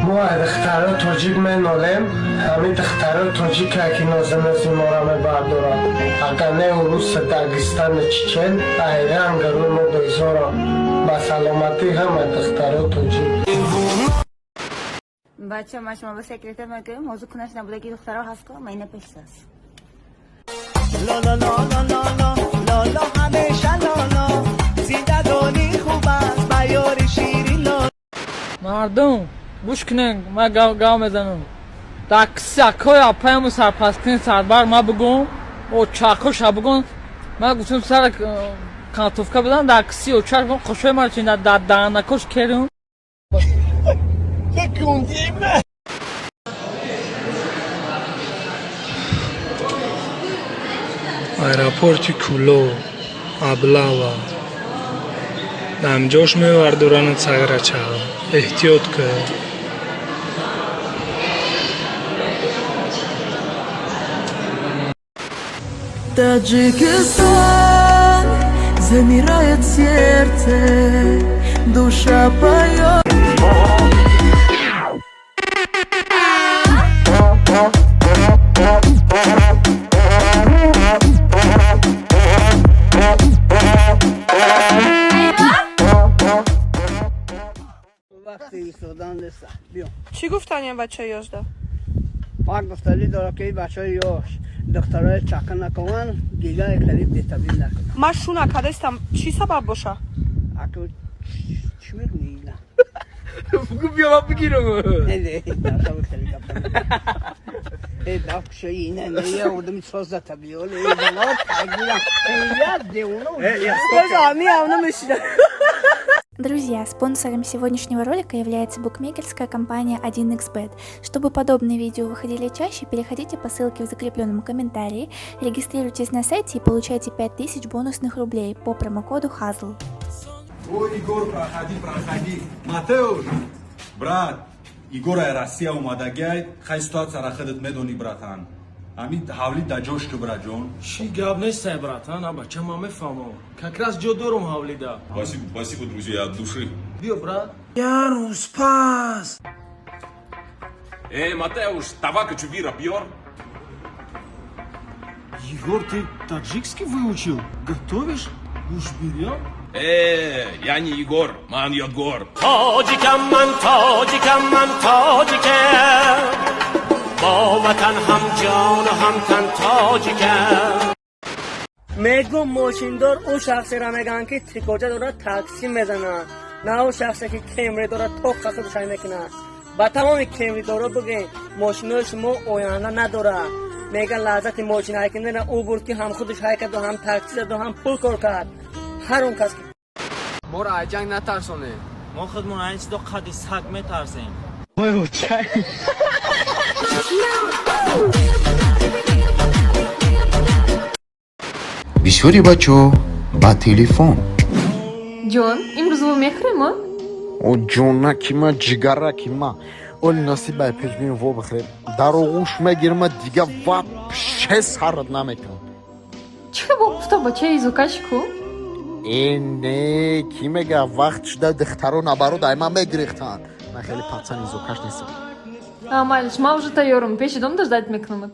Мо ай духтаро тоҷик менолем, ҳамин духтаро тоҷика, ки нозанози моро мебардоранд. Агар не уруса, Дагистану чечен, ай ранга рӯи мо безорам. Ба саломатӣ ҳама духтаро тоҷик. Бача, ма шумо ба секрета мегӯем, ҳозир кунаш набудаги духтаро ҳаст ко, ма ина пешсас. لالا لالا لالا لالا همیشه لالا زندگانی خوب است با یار شیرین لالا. Мардум, гӯш кунед, ман гав мезанам. Дар кисакҳои апаяму сарпасткунӣ сарбар ма бигӯм, очақоша бигӯм. Ман гуфтам, сар кантовка бизан дар киси очак бигӯм, қошои мара чи дар даҳанакош керум. Аэропорти Кӯлоб облава дамҷош мевардоранад саграча, эҳтиёт кун. Таджикистан, замирает сердце, душа поет. Вақти истодан нест, биё. Чӣ гуфтанем бачаи ёшда? Ман гуфталӣ дорам, ки бачаҳои ёш духтарои чақа накунанд, дигар хеле бетабил накунанд. Ман шу накардастам, чӣ сабаб боша? Аку чӣ мекунӣ ина? Бугу, биё, ман бигирам. Не, не, дафтави хеле гап э даф кушои ина не одами созда табиол э бало тагирам я девона. Друзья, спонсором сегодняшнего ролика является букмекерская компания 1xBet. Чтобы подобные видео выходили чаще, переходите по ссылке в закрепленном комментарии, регистрируйтесь на сайте и получайте 5000 бонусных рублей по промокоду HAZL. О, Игор, проходи, проходи. Матеуш, брат, Игор ай Россия омадагай, хай ситуацияра худат медони, братан. Ами ҳавли да ҷош ку, браҷон. Чӣ гап нестай, братан, а бача ман мефаҳмам. Как раз ҷо дорум ҳавлида. Спасибо, спасибо, друзья, от души. Биё, брат. Я рӯз пас. Э, Матеуш, тавака чубира пьор? Егор, ты таджикский выучил? Готовишь? Уж берем? Э, я не Егор, ман Ядгор. Тоҷикам ман, тоҷикам ман, тоҷикам, бо ватан ҳам ҷону ҳам тан тоҷикам. Мегум, мошиндор ӯ шахсеро мегӯянд, ки трикоҷа дорад, такси мезанад, на ӯ шахсе, ки кемри дорад, тоқ худшай мекунад. Ба тамоми кемридоро бигӯем, мошинои шумо оянда надорад. Мегӯян, лаззати мошин ҳайкунера ӯ бурд, ки ҳам худаш ҳай карду, ҳам такси заду, ҳам пул кор кард. Ҳар он кас ки Моро аз ҷанг натарсонед. Мо худмон аз ин чизо қадди саг метарсем. Ой, очай. Бисёри бачаҳо ба телефон. Ҷон, имрӯз мо мехӯрем, а? О, ҷонаки ма, ҷигараки ма, оли насибай, пеш бин, во бихӯрем, дар оғӯш мегирма, дига вообще сарат намекунам. Чӣ бо гуфта, бачаи изокаш ку? Э, не, кӣ мега, вақт шуда духтаро набарод ай ман мегирехтанд. Ман хеле пацан изокаш нестам. А, майлиш, ман уже тайёрам, пеши дом дождать мекунамат.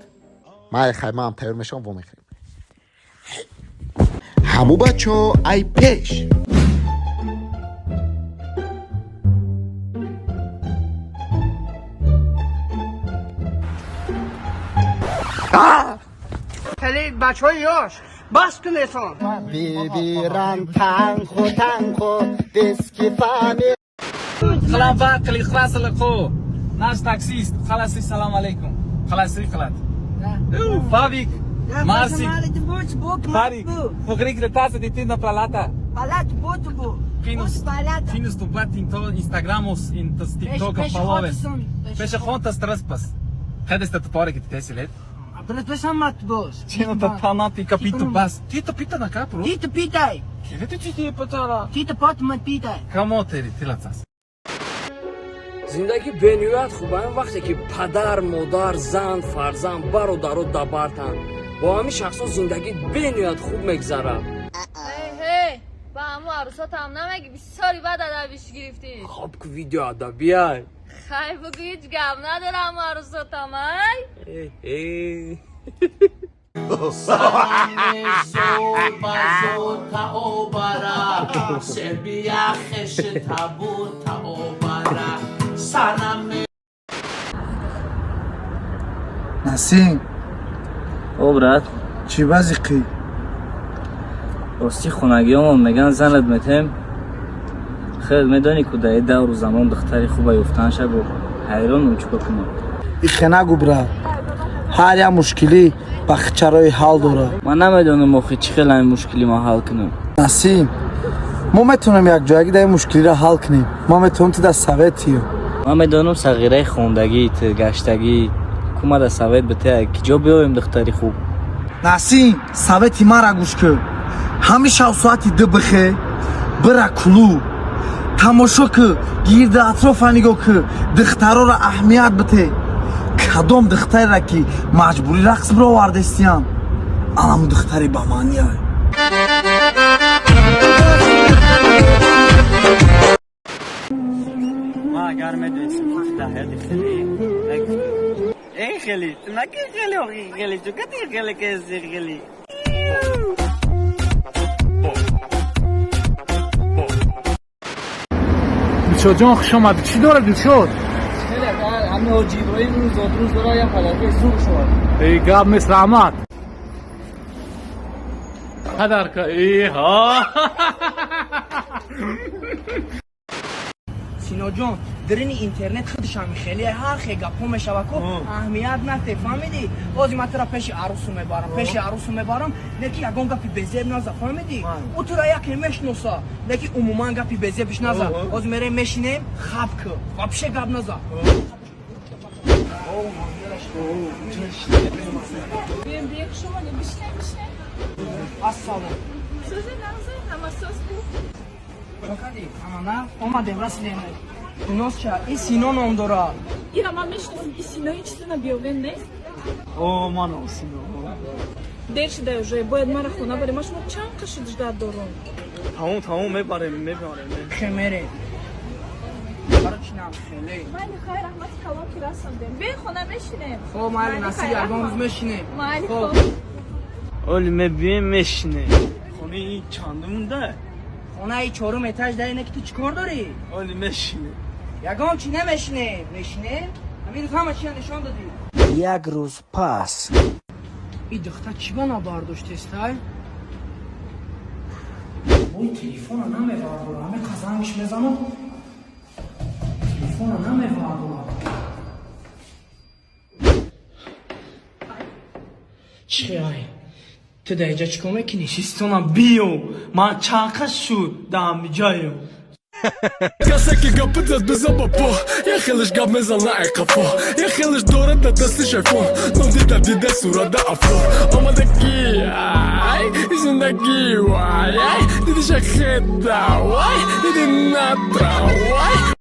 Май, хай, манам тайёр мешавам, во мехӯрем. Ҳаму бачаҳо ай пеш. Хеле бачаҳои ёш, бас кунесон. Бибиран танхо танхо дески фами. Наш таксист, халаси, салам алейкум. Халаси қилад. Фабик, Марсик, Фарик, Фухрик, таса ти на плалата. Финус, финус тупат in to Instagramos in tas TikTok followers. Пеше хонта страспас. Хайде сте топоре ки те си лет. Чено та танати капито бас. Ти та пита на капро? Ти те питай. Къде ти ти е патала? Ти те пат ме питай. Камо тери ти лацас. Зиндагӣ бениҳоят хуб ам вақте ки падар, модар, зан, фарзанд, бародаро дабартанд. Бо ҳамин шахсҳо зиндагӣ бениҳоят хуб мегзарад. Ҳей, ба ҳаму арӯсотам намеги, бисёри бад адабиш гирифтӣ. Хоб ку, видео адабиай. Хай, бугӯ, ҳеҷ гап надорам, арӯсотам ай. Э. Зор ба зор таобара себия хеш табу таобара санаме. Насим. О, брат. Чӣ базиқӣ? Рости, хонагиёмон меган, занат метем. Хел медонӣ, ку дар давру замон духтари хуба ёфтан шабу ҳайронум, чӣ кор кунам? Ихе нагӯ, брат, ҳар як мушкилӣ ба хичарои ҳал дорад. Ман намедонам, охи, чӣ хел ҳамин мушкили ма ҳал кунам. Насим, мо метавонем якҷоягӣ дар ин мушкилиро ҳал кунем. Мо метавонем ту дар совет тиём. Ман медонам, сағираи хондагӣ, ту гаштагӣ кумада совет бите, ки ҷо биёем духтари хуб. Насим, совети мара гӯш кун. Ҳамин шав соати 2 бихе, бира клуб, тамошо кӯ, гирди атрофа нигоҳ кӯ, духтароро аҳамият бите. Кадом духтарера ки маҷбурӣ рақс бировардестиям, аламу духтари ба маъниай. Ман агар медонистам, ки даҳяти хеле эй хеле ту наки хеле охи хеле чу кати хеле кеси хеле. Дилшодҷон, хуш омадӣ. Чӣ дорад, Дилшод? Ҳами ҳоҷи Иброҳим рӯз рӯз дора, як подаркаи зур шуд. Эй, гап нест, раҳмат. Подарка э ҳа. Синоҷон, дарини интернет худашам хеле ҳар хе гапҳо мешава ку, аҳамият нате, фаҳмидӣ? Ҳозир ман тура пеши арӯсу мебарам, пеши арӯсу мебарам, не ки ягон гапи безеб наза, фаҳмидӣ? Ӯ тура яке мешиноса, не ки умуман гапи безебиш наза. Ҳозир мерем, мешинем, хаб ку, вообще гап наза. Бием, шумо не бишинем, бишинем. Ассалом. Сӯзи нағзе, ҳама соз буд. Чокади амана омадем, расидем. Дуносча, ин Сино ном дорад. Ира ман мешиносам, и Синои чизо набиёвем нест? О, мано Сино. Дер шуда уже, бояд мара хона барем. Ма шумо чанд қашид ждать дорум. Тамом, тамом, мебарем, мебарем. Хе, мерем. Короче, нам хеле. Майли, хай, раҳмати калон, ки расондем. Биёй, хона мешинем. Хоб, майли, насиб, ягон рӯз мешинем. Майли. Хоб. Хоб. Оли мебием, мешинем. Хонаи чандумунда? Хонаи чорум этаж дар, ине ки ту чӣ кор дорӣ? Оли мешинем. Ягон чӣ намешинем, мешинем. Ҳамин рӯз ҳама чия нишон додӣ. Як рӯз пас. И духтар чӣ ба набардоштестай? Ой, телефона намевардора, ҳаме қазангиш мезанам, телефона намевардора. Чӣ ай, ту дар иҷа чӣ кор мекунӣ? Чистона биё, ман чанқа шуд даҳамиҷаё. Касе ки гапи зад, бизан ба по. Як хелеш гап мезана ай қафо, як хелеш дорад дар дастиш айфон. Нодида дида сурада афо омадаги. Ай зиндагӣ, вай, ай дидиша хеда, вай диди натра, вай.